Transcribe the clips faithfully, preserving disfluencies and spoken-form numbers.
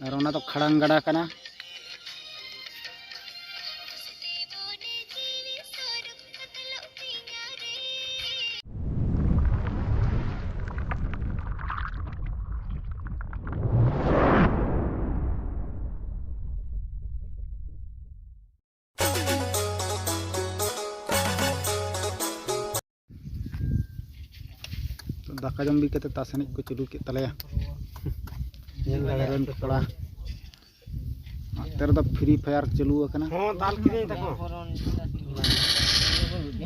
ᱟᱨ ᱚᱱᱟ ᱫᱚ ᱠᱷᱟᱲᱟᱝ ᱜᱟᱰᱟ ᱠᱟᱱᱟ᱾ ᱫᱟᱠᱟ ᱡᱚᱢ ᱵᱤ ᱠᱟᱛᱮ ᱛᱟᱥ ᱮᱱᱮᱡ ᱠᱚ ᱪᱟᱹᱞᱩ ᱠᱮᱫ ᱛᱟᱞᱮᱭᱟ᱾ ᱧᱮᱞ ᱫᱟᱲᱮᱭᱟᱜ ᱨᱮᱱ ᱠᱟᱱᱟ ᱠᱚᱲᱟ᱾ ᱱᱚᱛᱮ ᱨᱮᱫᱚ ᱯᱷᱨᱤ ᱯᱷᱟᱭᱟᱨ ᱪᱟᱹᱞᱩ ᱟᱠᱟᱱᱟ᱾ ᱦᱚᱸ, ᱫᱟᱞ ᱠᱤᱫᱟᱹᱧ ᱛᱟᱠᱚ᱾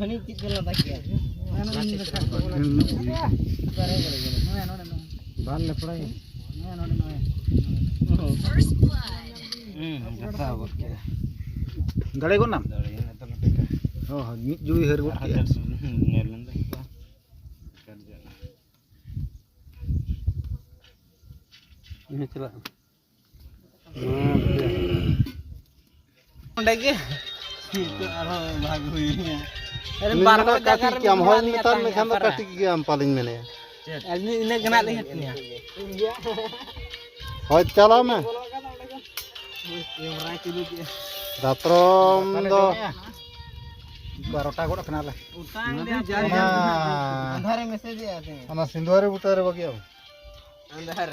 ᱦᱟᱹᱱᱤ ᱪᱮᱫ ᱠᱚ ᱞᱟᱸᱫᱟ ᱠᱮᱜᱼᱟ? ᱵᱟᱝ ᱞᱮᱯᱲᱟ ᱜᱮ᱾ ᱦᱩᱸ, ᱡᱚᱛᱚ ᱜᱚᱫ ᱠᱮᱫᱟ᱾ ᱫᱟᱲᱮ ᱜᱚᱫ ᱱᱟᱢ? ᱫᱟᱲᱮ ᱜᱚᱫ ᱱᱟᱢ᱾ ᱦᱚᱸ, ᱦᱚᱸ, ᱢᱤᱫ ᱡᱩᱭ ᱦᱟᱹᱨ ᱜᱚᱫ ᱠᱮᱫᱟ᱾ ᱧᱮᱞ ᱞᱮᱱ ᱛᱟᱠᱚᱣᱟ᱾ ᱦᱮᱸ, ᱪᱟᱞᱟᱜ᱾ ᱚᱸᱰᱮ ᱜᱮ᱾ ᱱᱤᱛᱚᱜ ᱟᱨᱦᱚᱸ ᱵᱷᱟᱜᱽ ᱦᱩᱭ ᱮᱱᱟ᱾ ᱟᱨᱮ ᱵᱟᱨ ᱦᱚᱲ ᱡᱟᱭᱜᱟ ᱨᱮ ᱠᱟᱹᱴᱤᱡ ᱠᱮᱭᱟᱢ, ᱢᱤᱫ ᱦᱚᱲ ᱦᱳᱭ, ᱢᱮᱛᱟᱭ ᱱᱮᱛᱟᱨ ᱢᱮᱭᱟ ᱢᱮᱠᱷᱟᱱ ᱫᱚ ᱯᱟᱨᱟ᱾ ᱠᱟᱹᱴᱤᱡ ᱜᱮᱭᱟᱢ ᱯᱟᱞᱮᱧ ᱢᱮᱱᱮᱫᱼᱟ᱾ ᱟᱨ ᱢᱤᱫ ᱤᱱᱟᱹ ᱜᱮ ᱱᱟᱜ ᱞᱤᱧ ᱦᱟᱹᱴᱤᱧᱟ᱾ ᱦᱳᱭ, ᱪᱟᱞᱟᱣ ᱢᱮ᱾ ᱠᱮᱢᱨᱟ ᱪᱟᱹᱞᱩ ᱠᱮᱜᱼᱟ᱾ ᱫᱟᱛᱨᱚᱢ ᱫᱚ ᱵᱟᱨᱚᱴᱟ ᱜᱚᱫ ᱠᱟᱱᱟᱞᱮ᱾ ᱚᱱᱟ ᱟᱸᱫᱷᱟᱨᱮ ᱢᱮᱥᱮᱡᱮᱜᱼᱟ ᱛᱤᱧ᱾ ᱚᱱᱟ ᱥᱤᱸᱫᱩᱣᱟᱨᱤ ᱵᱩᱴᱟᱹ ᱨᱮ ᱵᱟᱹᱜᱤᱭᱟᱢ᱾ ᱟᱸᱫᱷᱟᱨ᱾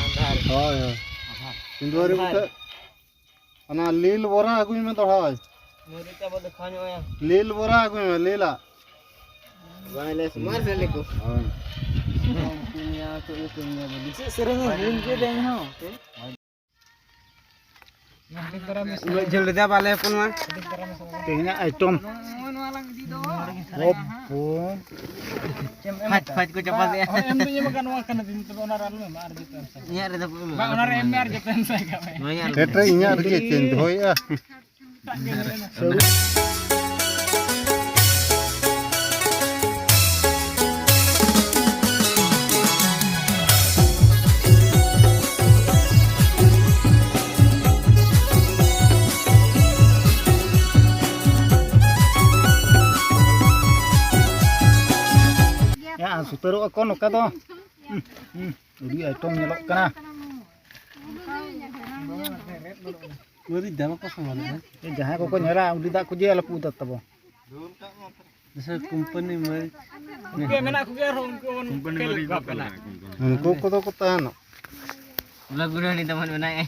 ᱟᱸᱫᱷᱟᱨ᱾ ᱦᱳᱭ, ᱦᱳᱭ᱾ ᱟᱸᱫᱷᱟᱨ᱾ ᱥᱤᱸᱫᱩᱣᱟᱨᱤ ᱵᱩᱴᱟᱹ᱾ ᱚᱱᱟ ᱞᱤᱞ ᱵᱚᱨᱟ ᱟᱹᱜᱩᱭ ᱢᱮ ᱫᱚᱦᱲᱟᱭ᱾ ᱢᱟᱹᱨᱤᱪ ᱟᱵᱚ ᱫᱚ ᱠᱷᱟᱣᱟ ᱧᱚᱜ ᱟᱭᱟ᱾ ᱞᱤᱞ ᱵᱚᱨᱟ ᱟᱹᱜᱩᱭ ᱢᱮ, ᱞᱤᱞᱟᱜ᱾ ᱵᱟᱝ ᱞᱮ ᱥᱩᱢᱟᱨ ᱥᱮ ᱞᱮᱠᱚ᱾ ᱦᱳᱭ᱾ ᱪᱮᱫ ᱥᱮᱨᱮᱧ ᱦᱤᱲᱤᱧ ᱠᱮᱫᱟᱹᱧ ᱦᱚᱸ᱾ ᱩᱱᱟᱹᱜ ᱡᱷᱟᱹᱞ ᱨᱮᱫᱚ ᱵᱟᱞᱮ ᱦᱚᱯᱚᱱ ᱢᱟ᱾ ᱛᱮᱦᱮᱧᱟᱜ ᱟᱭᱴᱚᱢ᱾ ᱦᱚᱯᱚᱱ᱾ ᱯᱷᱟᱡ ᱯᱷᱟᱡ ᱠᱚ ᱪᱟᱯᱟᱫ ᱮᱜᱼᱟ᱾ ᱦᱳᱭ, ᱮᱢ ᱫᱚ ᱮᱢ ᱟᱠᱟᱱ ᱱᱚᱣᱟ ᱠᱟᱱᱟ ᱫᱤᱱ, ᱛᱚᱵᱮ ᱚᱱᱟ ᱨᱮ ᱟᱞᱚᱢ ᱮᱢᱟ, ᱟᱨ ᱡᱚᱛᱚ ᱮᱢ ᱥᱟᱭ᱾ ᱤᱧᱟᱹᱜ ᱨᱮᱫᱚ ᱵᱟᱹᱧ ᱮᱢᱟ, ᱵᱟᱝ, ᱚᱱᱟ ᱨᱮ ᱮᱢ ᱢᱮ ᱟᱨ ᱡᱚᱛᱚ ᱮᱢ ᱥᱟᱭ ᱠᱟᱜ ᱢᱮ᱾ ᱱᱚᱣᱟ ᱜᱮ ᱟᱨ ᱥᱮᱴᱨᱮ ᱤᱧᱟᱹᱜ ᱨᱮᱜᱮ ᱪᱮᱧ ᱫᱚᱦᱚᱭᱮᱜᱼᱟ᱾ ᱭᱟ, ᱥᱩᱛᱟᱹᱨᱚᱜ ᱟᱠᱚ ᱱᱚᱝᱠᱟ ᱫᱚ᱾ ᱦᱩᱸ, ᱟᱹᱰᱤ ᱟᱭᱴᱚᱢ ᱧᱮᱞᱚᱜ ᱠᱟᱱᱟ᱾ ᱢᱟᱹᱨᱤᱪ ᱫᱟᱢ ᱠᱚ ᱥᱚᱢᱟᱱ ᱠᱟᱱᱟ᱾ ᱡᱟᱦᱟᱸᱭ ᱠᱚᱠᱚ ᱧᱮᱞᱟ, ᱩᱞᱤ ᱫᱟᱜ ᱠᱚ ᱡᱮ ᱟᱞᱚ ᱯᱮ ᱩᱫᱟᱹᱨ ᱛᱟᱵᱚ᱾ ᱫᱚᱥᱟᱨ ᱠᱳᱢᱯᱟᱱᱤ ᱢᱟᱹᱨᱤᱪ᱾ ᱩᱱᱠᱩ ᱢᱮᱱᱟᱜ ᱠᱚᱜᱮᱭᱟ ᱟᱨᱦᱚᱸ ᱩᱱᱠᱩ ᱵᱚᱱ ᱠᱳᱢᱯᱟᱱᱤ ᱢᱟᱹᱨᱤᱪ ᱠᱚ ᱵᱟᱯᱮ ᱵᱮᱱᱟᱣ᱾ ᱩᱱᱠᱩ ᱠᱚᱫᱚ ᱠᱚ ᱛᱟᱦᱮᱱᱚᱜ᱾ ᱵᱞᱚᱜ ᱵᱷᱤᱰᱤᱭᱳ ᱱᱤᱛ ᱵᱚᱱ ᱵᱮᱱᱟᱣᱮᱫᱼᱟ᱾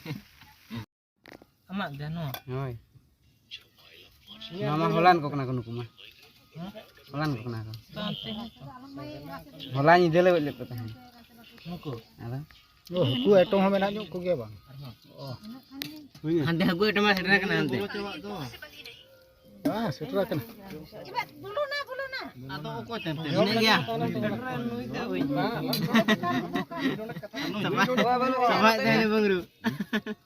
ᱟᱢᱟᱜ ᱜᱮ ᱱᱚᱣᱟ? ᱦᱳᱭ᱾ ᱱᱚᱣᱟ ᱢᱟ ᱦᱚᱞᱟᱱ ᱠᱚ ᱠᱟᱱᱟ ᱠᱚ ᱱᱩᱠᱩ ᱢᱟ᱾ ᱦᱮᱸ? ᱦᱚᱞᱟᱱ ᱠᱚ ᱠᱟᱱᱟ ᱠᱚ᱾ ᱛᱚ ᱚᱱᱛᱮ ᱦᱚᱸ ᱛᱚ᱾ ᱦᱚᱞᱟ ᱧᱤᱫᱟᱹ ᱞᱮ ᱜᱚᱡ ᱞᱮᱫ ᱠᱚ ᱛᱟᱦᱮᱸᱫ᱾ ᱱᱩᱠᱩ? ᱟᱫᱚ? ᱚ, ᱦᱟᱹᱠᱩ ᱟᱭᱴᱚᱢ ᱦᱚᱸ ᱢᱮᱱᱟᱜ ᱧᱚᱜ ᱠᱚᱜᱮᱭᱟ ᱵᱟᱝ? ᱚ᱾ ᱦᱩᱭᱱᱟ? ᱦᱟᱱᱛᱮ ᱦᱟᱹᱠᱩ ᱟᱭᱴᱚᱢ ᱢᱟ ᱥᱮᱴᱮᱨ ᱟᱠᱟᱱᱟ ᱦᱟᱱᱛᱮ᱾ ᱦᱮᱸ, ᱥᱮᱴᱮᱨ ᱟᱠᱟᱱᱟ᱾ ᱟᱫᱚ ᱚᱠᱚᱭ ᱛᱮᱢ ᱛᱮ? ᱤᱱᱟᱹᱜ ᱜᱮᱭᱟ? ᱥᱟᱵᱟᱭ ᱛᱟᱦᱮᱱᱟ ᱵᱟᱝᱨᱩ᱾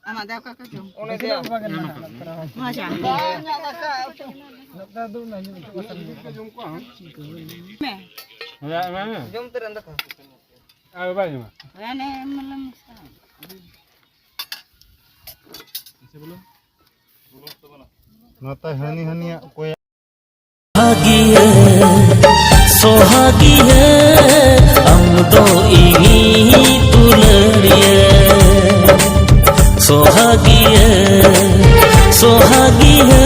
ᱟᱢᱟᱜ ᱫᱚ ᱚᱠᱟ ᱠᱚ ᱡᱚᱢ? ᱢᱚᱡᱟ᱾ ᱡᱚᱢ ᱛᱮ ᱨᱮᱱ ᱫᱟᱠᱟ᱾ ᱟᱨ ᱵᱟᱭ ᱡᱚᱢᱟ᱾ ᱦᱟᱱᱮ ᱢᱟᱞᱟ ᱢᱮᱥᱟ᱾ ᱱᱚᱛᱮ ᱦᱟᱹᱱᱤ ᱦᱟᱹᱱᱤᱭᱟᱜ ᱚᱠᱚᱭᱟᱜ᱾ ᱥᱚᱦᱟᱜᱤᱭᱟᱹ, ᱥᱚᱦᱟᱜᱤᱭᱟᱹ, ᱟᱢ ᱫᱚ ᱤᱧᱤᱡ ᱫᱩᱞᱟᱹᱲᱤᱭᱟᱹ᱾ ᱥᱚᱦᱟᱜᱤᱭᱟᱹ, ᱥᱚᱦᱟᱜᱤᱭᱟᱹ,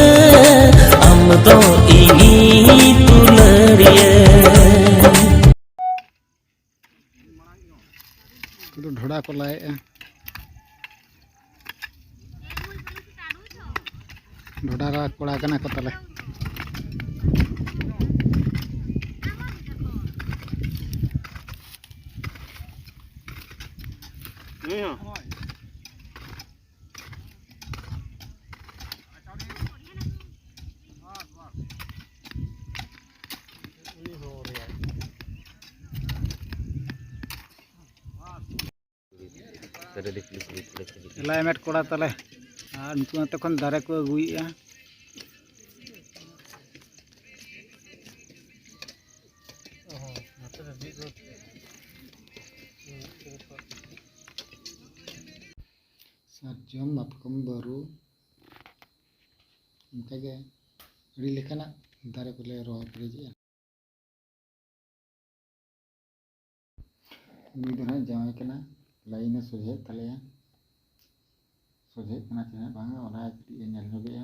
ᱟᱢ ᱫᱚ ᱤᱧᱤᱡ ᱫᱩᱞᱟᱹᱲᱤᱭᱟᱹ᱾ ᱩᱱᱠᱩ ᱫᱚ ᱰᱷᱚᱰᱟ ᱠᱚ ᱞᱟᱭᱮᱜᱼᱟ᱾ ᱰᱷᱚᱰᱟ ᱨᱟ ᱠᱚᱲᱟ ᱠᱟᱱᱟ ᱠᱚ ᱛᱟᱞᱮ᱾ ᱠᱞᱟᱭᱢᱮᱴ ᱠᱚᱲᱟ ᱛᱟᱞᱮ᱾ ᱟᱨ ᱱᱩᱠᱩ ᱱᱚᱛᱮ ᱠᱷᱚᱱ ᱫᱟᱨᱮ ᱠᱚ ᱟᱹᱜᱩᱭᱮᱫᱼᱟ᱾ ᱥᱟᱨᱡᱚᱢ, ᱢᱟᱛᱠᱚᱢ, ᱵᱟᱹᱨᱩ, ᱚᱱᱠᱟᱜᱮ ᱟᱹᱰᱤ ᱞᱮᱠᱟᱱᱟᱜ ᱫᱟᱨᱮ ᱠᱚᱞᱮ ᱨᱚᱦᱚᱭ ᱯᱮᱨᱮᱡᱮᱜᱼᱟ᱾ ᱱᱩᱭ ᱫᱚ ᱱᱟᱦᱟᱜ ᱡᱟᱶᱟᱭ ᱠᱟᱱᱟ, line ᱮ ᱥᱚᱡᱷᱮᱭᱮᱫ ᱛᱟᱞᱮᱭᱟ᱾ ᱥᱚᱡᱷᱮᱜ ᱠᱟᱱᱟ ᱪᱮ ᱱᱟᱦᱟᱜ ᱵᱟᱝᱟ, ᱚᱱᱟ ᱠᱟᱹᱴᱤᱡ ᱮ ᱧᱮᱞ ᱧᱚᱜᱮᱜᱼᱟ᱾